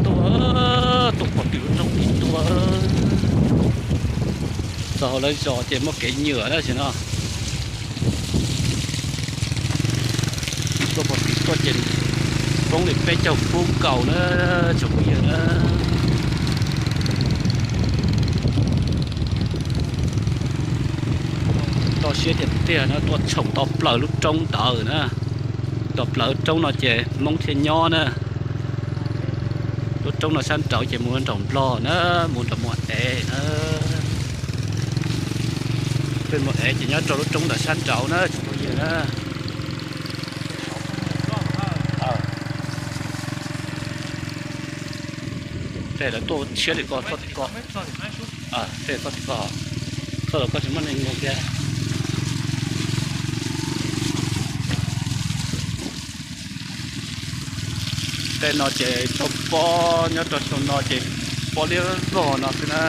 Tuaj, tuaj pom tim lub roob tim tuaj. Txog hauv lawv zos ces muaj kev nyuam tab sis no tuaj pom tim tuaj ces poob li peb caug fub nkaus na, tsoom phooj ywg na. Toj siab tiag tiag na, tuaj tshoom tau plaws lub roob ntawd na. Tau plaws lub roob no ces Hmoob thiaj nyob na. Lub roob no sab nraud ces mus nraum Nplog na, mus nram Muas Ev na. Peb Muas Ev ces nyob rau lub roob ntawm sab nraud na, tsoom phooj ywg na. Tej lawv tuaj tshiab li ko, txoj tim ko, tej txoj tim ko, txoj lawv ko tsis muaj neeg mus thiab. Tej no ces tau pob nyob rau xyoo no ces pob liab vog no xwb na.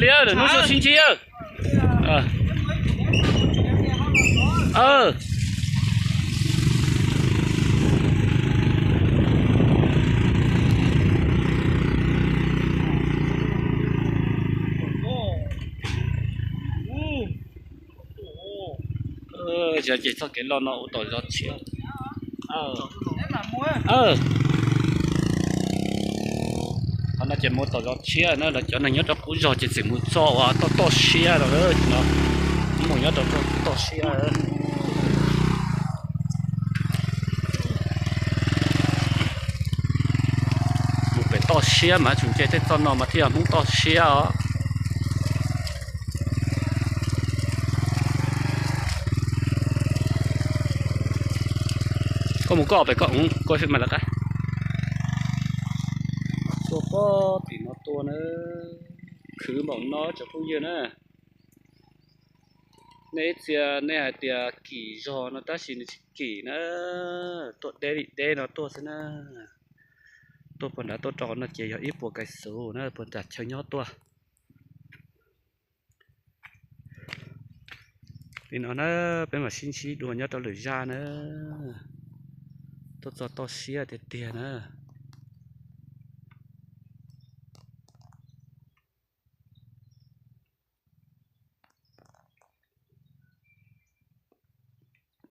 Liab lawm hnub sau sib ntsib. Ces txoj kev loj no ua tom zos tshiab. Qhov no ces mus tom zos tshiab na, lawv cov neeg nyob rau qub zos ces txawm mus txog uas toj toj siab rau no, mus nyob rau toj siab. Mus pem toj siab mas tsis nce tej txoj no mas thiaj yog Hmoob toj siab os. Koj mus koj pem koj, koj mas lawv qab. Tuaj pob tim no tuaj na, khwv npaum no tsoom phooj ywg na. Nej ib txhia nej hais tias kim zog no tab sis nws tsis kim na, tuaj deb li deb no tuaj xwb na. Tuaj puag nrad tuaj rau qhov no ces yog ib puas kais xus na, puag nram chaw nyob tuaj. Li no na, peb mam sib ntsib dua nyob rau lwm zaj na. Tuaj txog toj siab tiag tiag na.